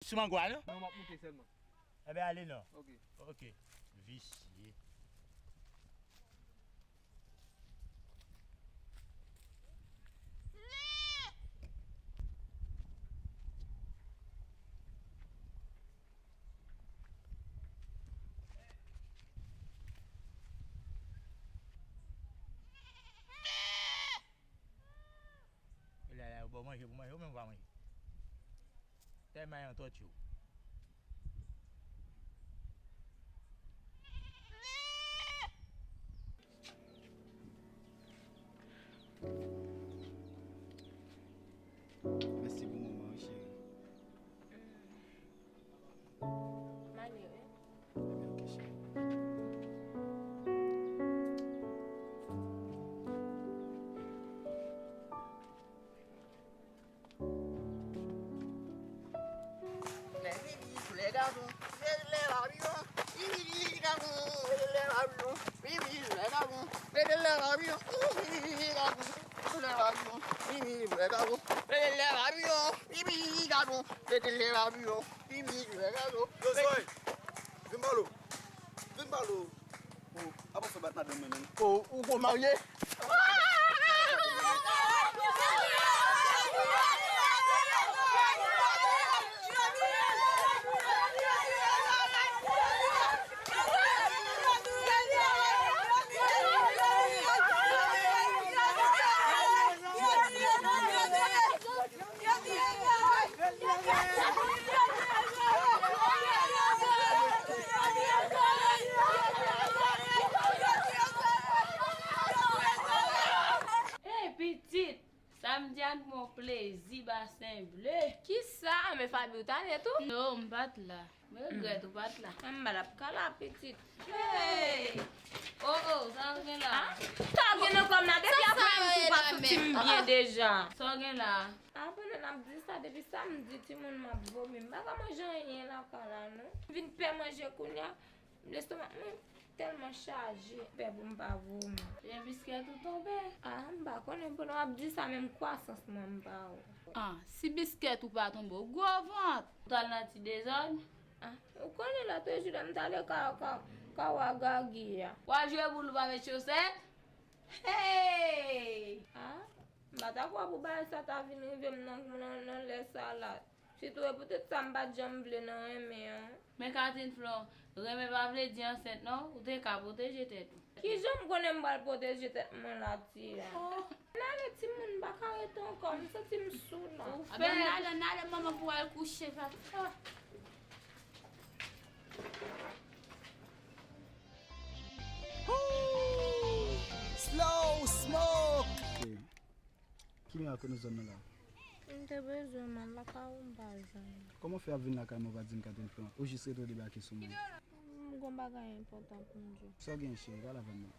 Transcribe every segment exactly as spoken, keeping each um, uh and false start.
Sou mango a, non? Non, m ap moute sèlman. Enben, ale non. Ok. Ok. Visye. Lè la, yo ba w manje pou manje, ou menm ou pa manje. Tèlman yon tòti w. Mèsi pou moman an, wi, cheri. Male, wi. Ebyen, ok, cheri. Yo, Zoe, vin ba lo. Vin ba lo. Oh, apa sa bat madanm mwen menm? Oh, ou ko marye? Hey, pitit! Samdi a n pran plezi Basen Ble. Kisa? Men Faby ou t ale tou? Non, m pa t la. Mwen regrèt ou pa t la. Anba l ap kala pitit. Hey! Oh, oh, sa w gen la? Ah? Sa w gen nan kò m la? Depi aprè midi ou pa santi m byen deja. Sa w gen la? Ah, pandan n ap di sa, depi samdi timoun m ap vomi. M pa ka manje anyen lakay la, non. M vin pè manje kounye a. Lestomak mwen tèlman chaje, m pè pou m pa vomi. Jan biskèt ou tonbe? Ah, m pa konnen, pandan w ap di sa, menm kwasans mwen m pa wè. Ah, si biskèt ou pa tonbe, w gwo vant. Ou t al nan ti dezòd? Ah, ou konnen lòt jou la, m t ale ka, ka, ka wè Gagi a. W al jwe boul, ou pa met chosèt? Hey! Ah, m pa ta kwè pou bagay sa ta vin rive m nan, nan, nan lè sa la. Sitou e poutèt sa m pa t janm vle nan renmen an. Men Catherine Flon, renmen pa vle di ansent non, ou te ka pwoteje tèt ou. Kijan m konnen m pral pwoteje tèt mwen la, Tia? Oh. N ale timoun, m pa ka rete ankò, m santi m sou la. Ou fè. N ale, n ale manman pou al kouche, papa. Slow smoke. Ki mirak ou nan zòn nan la? M te bezwen w, m al lakay ou, m pa jwenn ou. Kòman w fè ap vin lakay mwen, w pa di m Catherine Florent? Ou jis rete w debake sou mwen. M gon bagay enpòtan pou m di w. Sa w gen, cheri? Pale avè m non.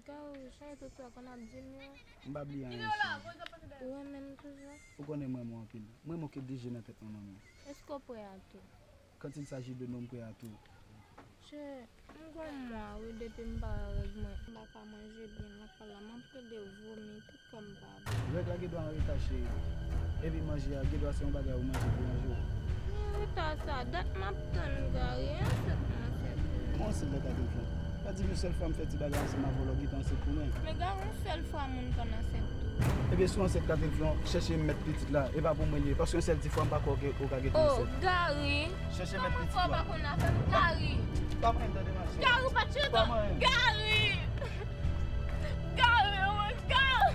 Gary, cheri, tout sa konn ap di m yo. M pa bliye anyen, cheri. Ou renmen m toujou? Ou konnen m renmen w anpil. M renmen w ke de je nan tèt mwen, manmi. Èske w prè a tou? Quand il s'agit de nous, m prè a tou. Chè, m gon mwa wi depi m pa wè règ mwen. M pa ka manje byen lakay la, m ap plede vomi, tout kò m pa bon. Règ la gen dwa an reta, cheri. Epi manje a, gen dwa se yon bagay ou manje ki ranje w. Men reta sa, dat m ap tann Gary, e ansent mwen ansent wi. Kòman ansent la ka vin fè? Pa di m yon sèl fwa m fè ti bagay ansanm avè w, lè w gentan ansent pou mwen. Men Gary, yon sèl fwa moun konn ansent tou. Ebyen, si w ansent Catherine Florent, chèche mèt pitit la. E pa pou mwen li ye. Paske yon sèl ti fwa, m pa kwè w ka gentan ansent. Oh, Gary. Chèche mèt pitit la. Kòman w pa konn afè m, Gary? Pa mwen, tande, ma chère. Gary, ou pa t chita. Pa mwen. Gary! Gary, oh, Gary!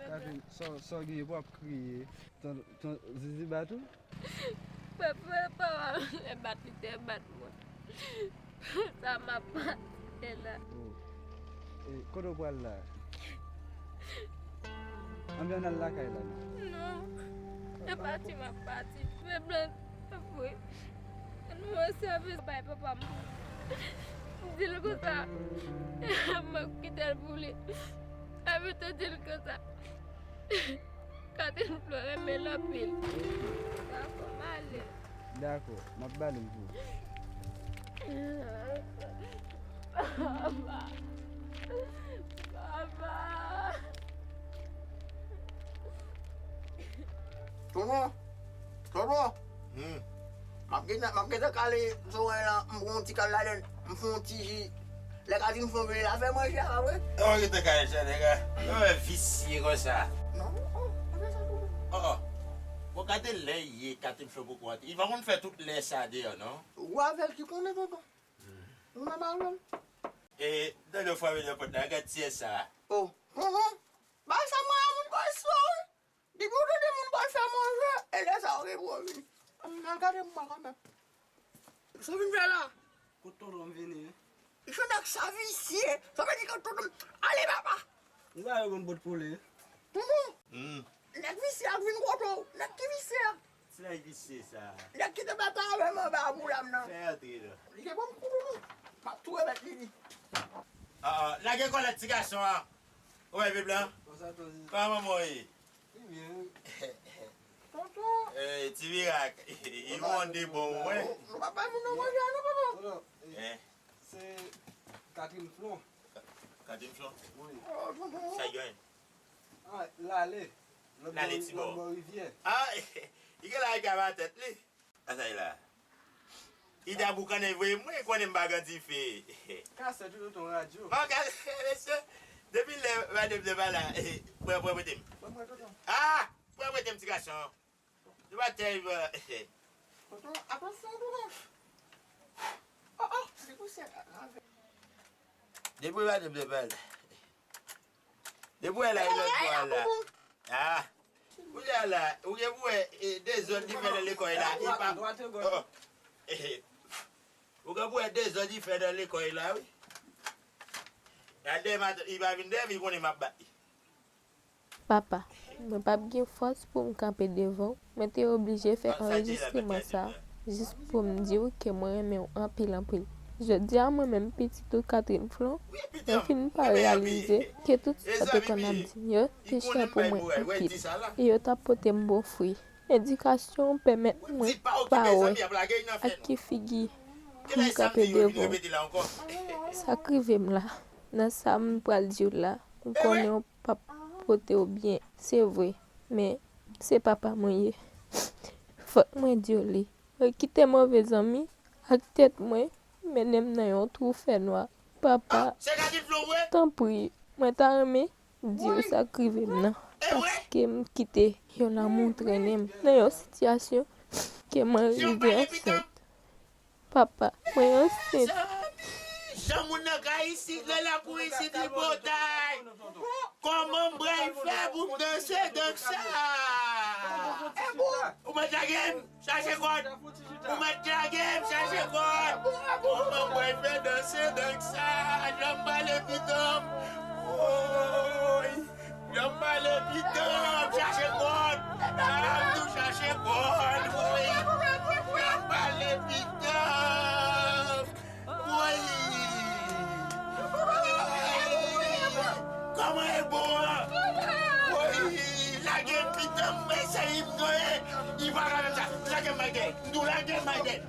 Catherine, sa, sa w genyen pou w ap kriye? Ton, ton, Zizi bat ou? Papa, papa, lè bat li te bat mwen. Sa m ap pase la. Oh. E, kote w pral la? Anben ann al lakay la non. Non. E pati m ap pati. Men blan, apre. Ann mwen sèvis bay papa m. M di l konsa. M ap kite l pou li. Epi tou di l konsa. Catherine Florent renmen l anpil. Dakò, m ale. Dakò, m ap ba li l pou ou. Papa. Papa. Tonton, tonton. Hmm. M ap gentan, m ap gentan kale sou wen lan, m pran yon ti kal ladann, m fè yon ti ji. Lè Katin Flon vini la, fè manje a, pa vre? Yo gentan kale sa, nèg la. Yo visye konsa. Non, non, pa fè sa, tonton. Oh, oh. Bon, gade lè ye, Katin Flon poko antre. Li pa konn fè tout lè sa deyò, non? Ou avè l ki konnen, tonton. Ou menm avè l. E, tande fwa vin nan pòt la, gad ti sa. Oh, tonton. Bagay sa mwen a moun kò istwa, wi. Depi w tande moun pral fè manje, e lè sa yo gen pou yo vini. Ann al gade m mwen kanmenm. Sa w vin fè la? Kot tonton m vini, wi. Jan nèg sa visye. Sa vle di ke tonton m. Ale, papa. M ta yo konn pot pou li. Tonton. Hmm. Nèg visye a k vin kote w. Nèg ki visye a. Ti nèg visye sa. Nèg ki te bat avè m anba boula m nan. Fè antre non. Li te ban m kou tonton. M ap tou remèt li li. Ah, ah, lage kòlèt ti gason an. Ou wè, Bib lan? Konsa, tonton. Kòman manman w ye? Li byen, wi. Tonton. Eh, ti mirak. Li bon de bon, wè. Nou pa bay moun nan manje a non, papa. Tonton, eh, eh, se Catherine Flon. Ka-, Catherine Flon? Wi. Oh, tonton. Sa y gen? Ah, l ale. L ale ti bò. Lòt bò rivyè. Ah, li gen la, li ka ba tèt li. Sa sa ye la? Li ta boukannen voye mwen, konnen m pa gen dife. Kasèt wi, tonton, radyo. An kasèt, mesye. Depi lè madanm nan pa la, eh, pran, pran prete m. Pran, pran, tonton. Ah! Pran prete m, ti gason. Nou pa tèl, eh. Tonton, atansyon, tonton. Oh, oh, se pou sè. Depi madanm nan pa la. Depi w wè la, e lòt bò a la. Ah! Kounye a la, ou gen pou wè, e, dezòd li fè nan lekòl la, li pa, oh, eh, ou gen pou wè dezòd li fè nan lekòl la, wi. Gade, li pa vin dèyè m, li konnen m ap bat li. Papa, mwen p ap gen fòs pou m kanpe devan w. Mwen te oblije fè anrejistreman sa a jis pou m di w ke mwen renmen w anpil, anpil. Jodi a, mwen menm, pitit ou, Catherine Flon, mwen fin pa reyalize ke tout sa w te konn ap di m yo te chè pou mwen anpil. E yo t ap pote m bon fwi. Edikasyon w pèmèt mwen pa wè ak ki figi pou m kanpe devan w. Sa k rive m la, nan sa m pral di w la, ou konnen w p ap pote w byen, se vre, men se papa mwen ye. Fòk mwen di w li. Mwen kite move zanmi ak tèt mwen mennen m nan yon twou fènwa. Papa, tanpri, mwen ta renmen di w sa k rive m nan, paske m kite yon lanmou trennen m nan yon sitiyasyon ke mwen rive ansent. Papa, mwen ansent. Jan moun nan kay isit, nan lakou isit, li potay. Kòman m pral fè pou m danse dans sa? Ou mèt lage m, chache kòd. Ou mèt lage m, chache kòd. Kòman m pral fè danse dans sa? Jan m pale pitan m. Woy. Jan m pale pitan m, chache kòd. Jan m tou chache kòd, woy. Jan m pale pitan m, woy. Kòman e bon an? Woy, lage m pitan m, men se li m genyen. Li pa ka fè m sa. Lage m, Michael. M di w lage m, Michael.